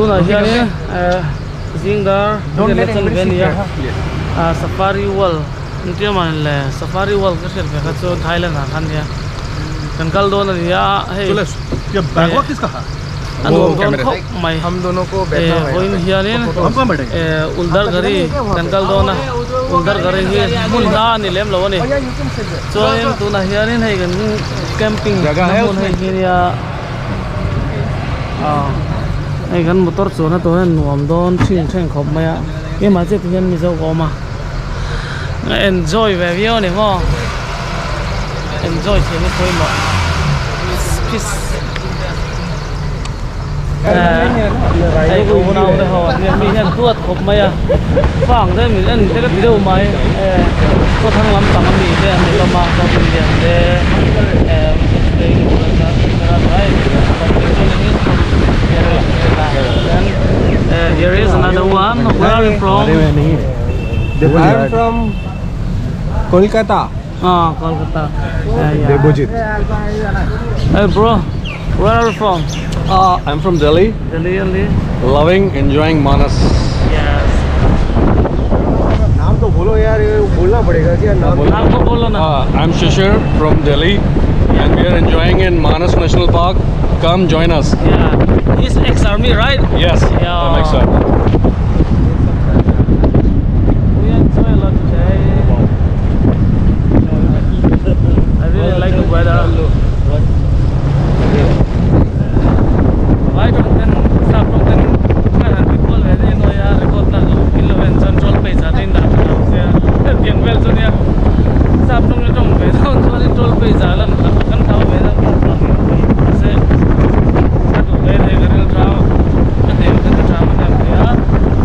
Tunah hianin zing dar riat leh chanve a ni a, Safari World an tia mawni le, Safari World ka hriat ve kha chu Thailand ah khan nia kan kal dawn a ni a, hei a nuam dawn khawp mai, vawiin hianin Uldargari kan kal dawn a, Uldargari hi hmun hla a ni lem lo a ni, chuanin tunah hianin hei kan camping na hmun hei hi nia. Hei kan motor chuan a tawh hian nuam dawn thin thin khawp mai a keimah chiah te hian mizo ka awm a enjoy ve viau a ni maw enjoy thiam hi pawimawh peace peace hei ka unau te ho an nia mi hian duat khawp mai a fang te min en te ka ti deuh mai khawthlang lampang ami te an ni hlawm a south indian te. Here is another one. Where are you from? I am from Kolkata. Ah, Kolkata. Yeah. Debojit. Hey bro, where are you from? I'm from Delhi. Delhi only. Loving, enjoying Manas. Yes. नाम तो बोलो यार ये बोलना पड़ेगा क्या नाम नाम तो बोलो ना. I'm Shishir from Delhi, and we are enjoying in Manas National Park. Come join us. Yeah. He's ex-army, right? Yes, Yeah. I'm excited. We enjoy a lot today. I really like the weather. Vai tawng ten sap tawng ten khan han ti kual ve daih nawi a record na lo kil lo en chuan troll page ah te in dah tha lo sia tiang vel chu nia sap tawng hi tawng ve dawn chuan in troll page ah lan kan hlau ve dawn mahse ka duh ve thei ka ril tha ka hnem ka ti tha ka hnem thei a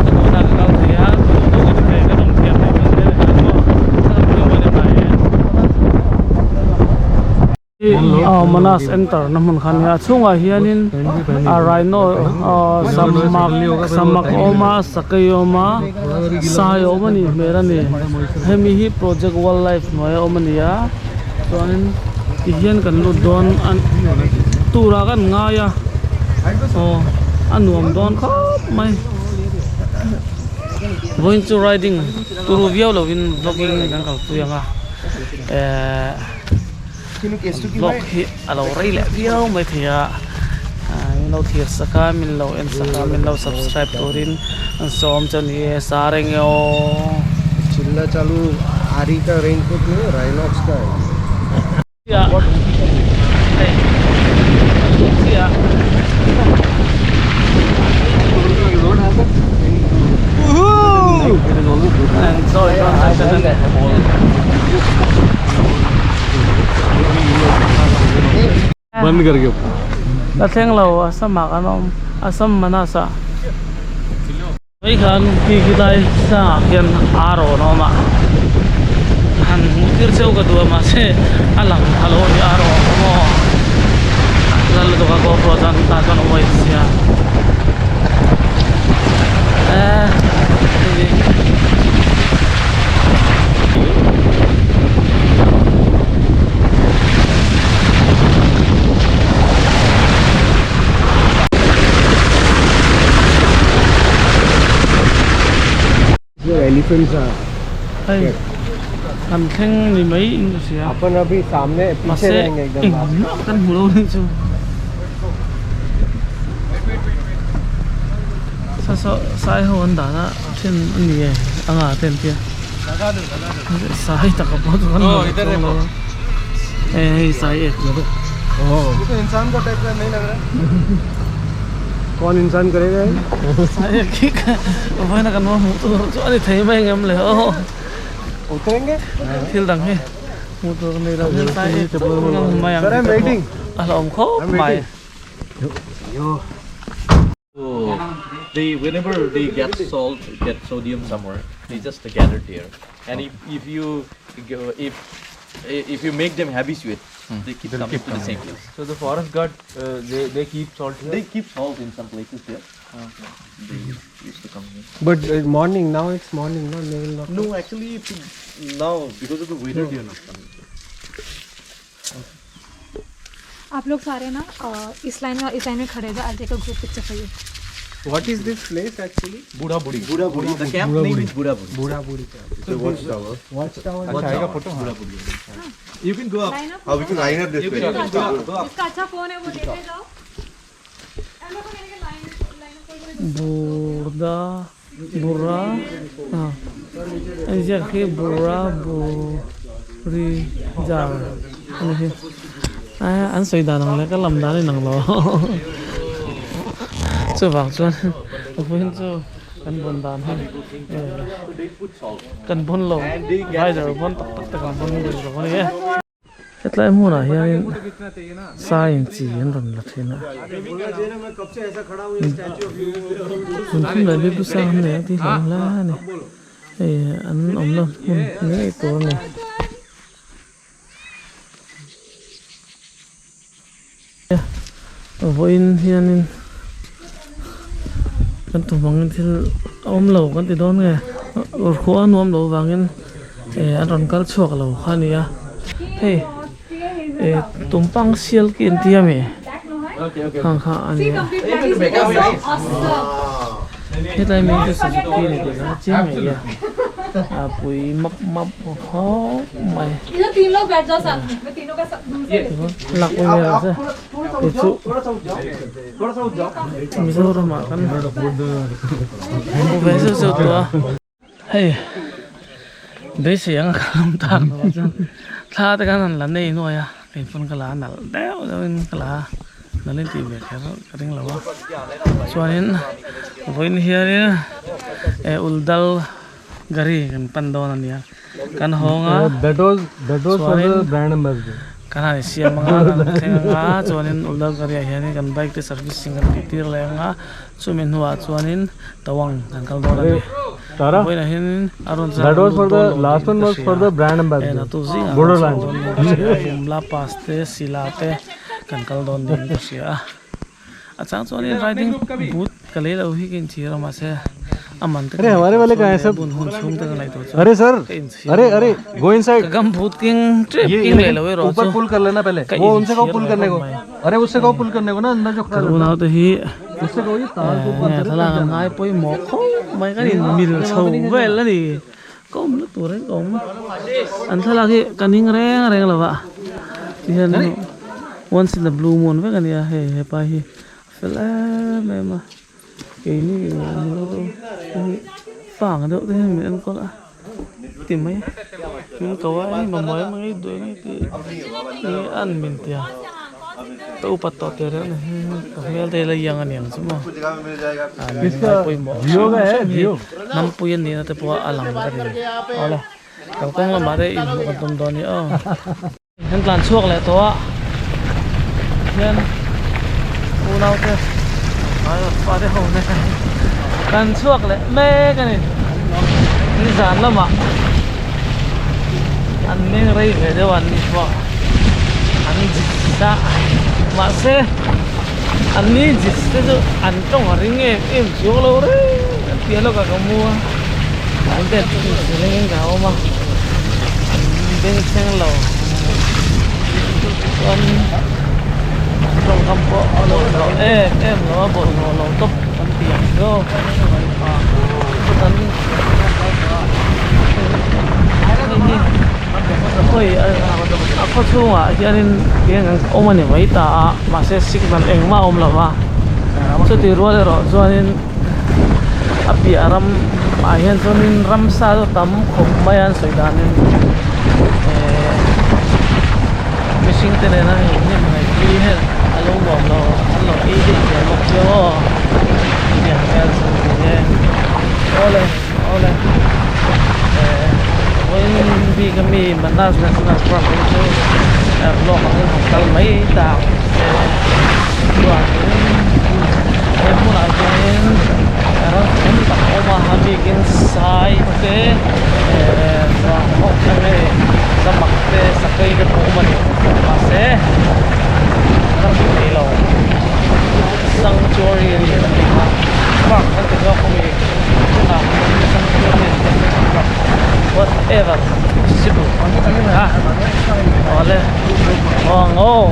ka duh na ka kal thei a ka duh duh ka ti thei ka tawng thiam thei chuan zel hian maw ka pawimawh ni mai e. Aw Manas enter na hmun kha nia a chhungah hianin a rhino samak samak a awm a sakei a awm a sai a awm a nih hmel a ni hemi hi project wildlife hnuai a awm a ni a chuanin tihian kan lut dawn a turah kan ngai a aw a nuam dawn khawp mai vawiin chu riding turu viau lovin vlogging kan kalpui ang a ehh. Vlog hi a lo rei leh viau mai thei a min lo thlir sak a min lo en sak a min lo subscribe turin an sawm chu a ni e sar eng e aw. Chilla chalu ari ka raincoat ni rhinox ka hai. Hei chiah enjoy dawn tak zet a ni. La thleng lo Assam ah kan awm Assam Manas ah Hei khan khi khilai sangah khian ar awn a awm a han hmuh tir cheu ka duh a mahse a lang a lo ni ar awn awm aw la lutuk a GoPro chuan tah chuan a uai sia eh hei Elephants are Hei kan thleng ni mai in ka hria Apan abhi samne piche mahse rahenge ekdam engmah kan hmu lo nih chu sa saw sai ho an dan a then a ni e a nga te an tia sai taka pawh chu kan hmu chuang lo a hei sai ek इंसान का टाइप का नहीं लग रहा कौन इंसान करेगा sai ek hi vawiin a kan va hmuh tur chu a ni thei mai ngem le aw उतरेंगे thil dang hi hmuh tur nei lo hian sai ek chu kan hmu mai ang Sir, I'm tih te waiting. pawh a hlauhawm khawp mai. They whenever they get salt, get sodium somewhere, they just gather there. And if, if you go, if if you make them habituate, they keep coming to the same place. So the forest guard, they they keep salt here. They keep salt in some places there. They used to come here. But morning now it's morning no they will not No, actually now because of the weather they are not coming. आप लोग सारे ना इस line में और इस line में खड़े हो जाओ I take a group picture for you What is this place actually? Budha Budi. Budha Budi. The camp name is Budha Budi. Budha Budi. Watch tower. Watch tower. अच्छा आएगा photo. Budha Budi. You can go up. Line up. हाँ, we can line up this You way. can go up. Go up. जिसका अच्छा phone है वो लेते जाओ। हम लोग को मैंने line line up Burda Bura ah an ziak hi Bura Buri jar ani hi a an sawi dan ang leh ka lam dan in ang lo chuvang chuan vawiin chu kan bawn dan hi kan bawn lo rider bawn tak tak te kan bawn lui lo a ni e. Hetlai hmunah hianin sai inchi an rawn la thin a thum leh bik chu sang an nei a tih hlauh hle a ni hei an awmna hmun ngei tur a ni. Vawiin hianin kan tum angin thil a awm lo kan ti dawn nge ruah a nuam lo vangin eh an rawn kal chhuak lo kha a ni a hei eh tumpang sial ki an ti a mi khang kha a ni a hetlai mi hi chu suzuki a ni tih kha chiang ngei a a pui map map khawp mai. Lak awm vel che kei chu Mizoram ah kan hmu ve zeuh zeuh tawh a. Hei beisei ang a kal awm tak lo ah chuan thla te khan han la nei nuai a kei pawn ka la nalh deuh deuh in ka la nalh in tih ve kher ka ring lo a chuanin vawiin hianin eh uldal gari kan pan dawn a nia. Kan hawng a chuanin kan han insiam ang a kan thleng ang a chuanin Ullalgari ah hianin kan bike te servicing kan tih tir leh ang a chumi hnuah chuanin Tawang kan kal dawn a ni vawiinah hianin a rawn zar lut dawn lo tiin ka hria a en a tu zingah kan chhuak dawn niin ka hria a Bumla pass te Sila te kan kal dawn niin ka hria a. A chang chuanin riding boot ka lei lo hi ka inchhir a mahse a man te ka ngaihtuah chuan leh bun hun chhung te ka ngaihtuah chuan ka inchhir lo a. Ka gum boot keng tep keng leh lo erawh chu ka inchhir ve khawp mai. Kan unau te hi nge thlalak an ngai pawimawh khawp mai kan inmil chho vel a ni. Ka awm na tur in ka awm an thlalak hi ka ning reng reng lo a tihian once in a blue moon vek a nia hei hepa hi a fel em em a keini ni lo hi fa ang deuh te hian min enkawl a ti mai min ko a hei mamawh em ang ei duh em tih hi an min tia. Ka upat tawh teh reuh na hi ka hmel te la iang a niang chu maw a min ngai pawimawh hrim hrim hi hnampui a nihna te pawh a lang ka ti awle kalkawng lamah te inhmuh kan tum dawn a ni aw. Kan tlan chhuak leh tawh a hian unau te pa te ho nen kan chhuak leh mek a ni nizan lamah an meng rei ve deuh a an ni pawh. An zit a mahse an ni zit te chu an tawng a ring em em chuang lo reng an piah lawkah ka mu a an te lengin ka awm a an beng thleng lo chuan an tawngkam pawh a bawlhhlawh em em lo a bawlhhlawh lo tawp an ti ang chu chutan hei hi. Khawi a khaw chhungah hianin eng ang awm a ni mai ta a mahse signal engmah a awm lo va chuti rual erawh chuanin a piah ram ah hian chuanin ramsa chu tam khawp mai a an sawi danin ehh mihring te nena hei hnim ngaihpui hian a lo nuam lo an lo ei daih zel bawk sia aw hetiang vel chu ni e awle. Awle eh vawiin bik ami Manas National Park hi chu vlog angin han kal mai tak se chuanin he hmunah hianin ram tam tak a awm a a bikin sai te eh sanghawk enge samak te sakei te pawh a awm a ni mahse ka hmu thei lo sanctuary area kan tih kha park kan ti zawk ami. Whatever possible ha awle awng aw.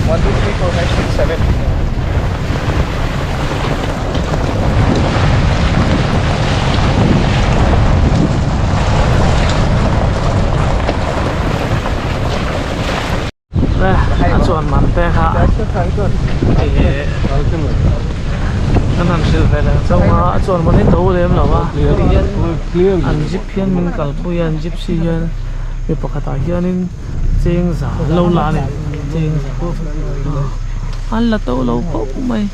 1 2 3 4 5 6 7. te a chuan man te kha ih kan han hrilh ve leh chauh a a chuan man hi to lem lo a an jeep hian min kalpui a an gypsy hian mi pakhatah hianin cheng za an lo la a ni cheng za an la to lo khawp mai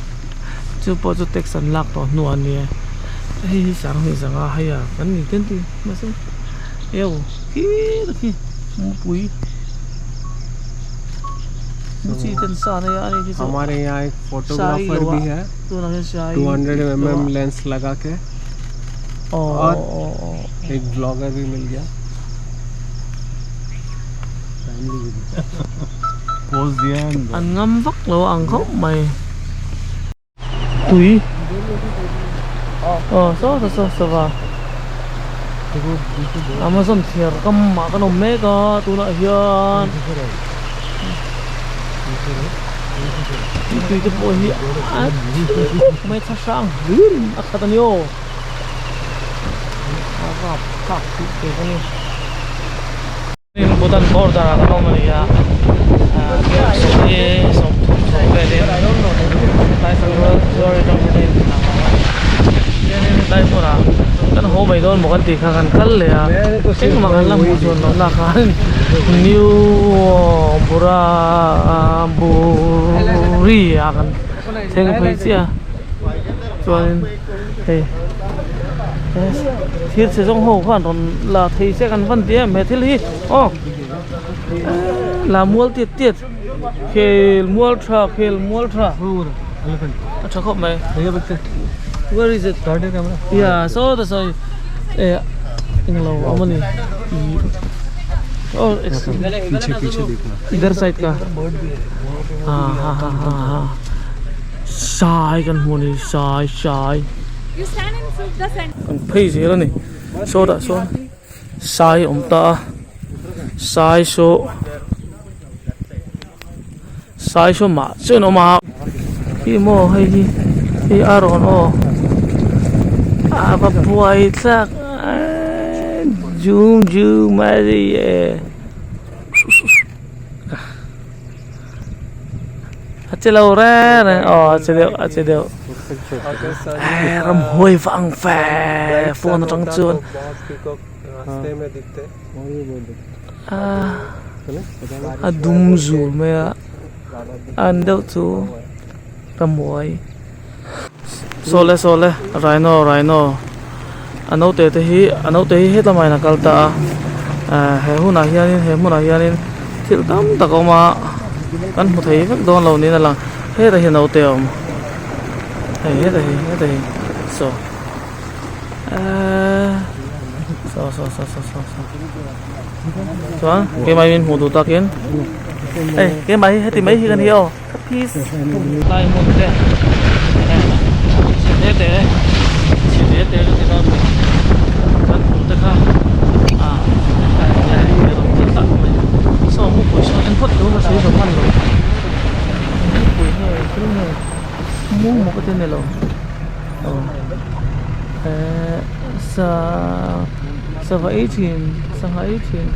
chu pawh chu tax an lak tawh hnuah a nia hei hi sanghnih zanga hei a kan ni ten ti mahse eu khi ta khi mupui muchi ten sa nei a ani khi chu हमारे यहाँ एक sai photographer lo भी a है tunah hian sai 200 lo mm a lens लगा के aw और aw aw एक ब्लॉगर भी मिल गया Pose दिया an ngam vak lo ang khawp mai tui aw saw saw saw sava amazon thiar kam ah kan awm mek a tunah hian tui te pawh hi a khawp mai thlahrang hlim a khat a ni aw a rap thlak tih tur a ni. Bhutan border ah kan awm a ni a sawmli sawmthum chho velin tlai zuar atang hian a inthlang ang a chuanin tlai hmunah kan haw mai dawn maw kan tih kha kan kal leh a engmah kan la hmuh chuan loh nak khan new bura buri ah kan thleng phei chiah a chuanin hei thir chhe zawng ho khan rawn la thei se kan van ti em he thil hi aw la mual tiat tiat khel mual tha khel mual tha a tha khawp mai where is it yeah so the sawi eh englo a awm a ni oh पीछे पीछे देखना idhar side ka ha ha ha ha ha sai kan hmu a ni sai sai. Kan phei zel a ni sawtah sawn sai a awm ta a sai saw sai saw mah chian a awm a khi maw hei hi hei a rawn aw a va buai thlak eee zum zum a ri e. A che lo reng reng aw a che deuh a che deuh eh ramhuai va ang fe phone atang chuan a dum zul mai a an deuh chu ramhuai sawle sawle rhino rhino a naute te hi a naute hi hetlama in a kal ta a ah he hunah hianin he hmunah hianin thil tam tak a awm a kan hmu thei vek dawn lo niin a lang hetah hian naute a awm hei hetah hi hetah hi saw eee saw saw saw saw saw saw chuan keimah hi min hmuh duh takin hei keimah hi heti mai hi ka ni aw. Lai hmun te chhe te te chhe te te ka ti dawn ni kan hmuh te kha ah tak mai saw mupui saw en phawt tur ka sawi zo hman lo mupui nge thil nge mu maw ka ti ni lo aw eh sa sava ei thin sangha ei thin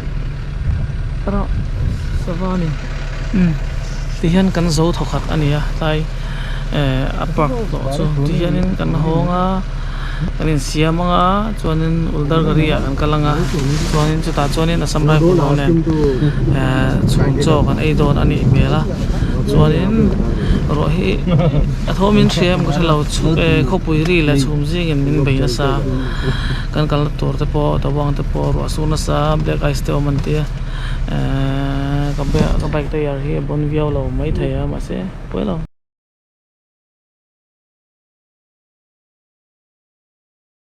sava a ni. Umm tihian kan zo thawkhat a ni a tlai eh a park tawh chu tihianin kan hawng a kan insiam ang a chuanin uldargari ah kan kal ang a chuanin chutah chuanin assam rifle ho nen eh chhun chaw kan ei dawn a nih hmel a chuanin ruah hi a thawm in hria em ka hrelo eh khawpui ri leh chhum zingin min bei nasa kan kalna tur te pawh tawang te pawh ruah sur nasa black ice te awm an tia. Ehh ka bike tyre hi a bawn viau lo maithei a mahse pawi lo.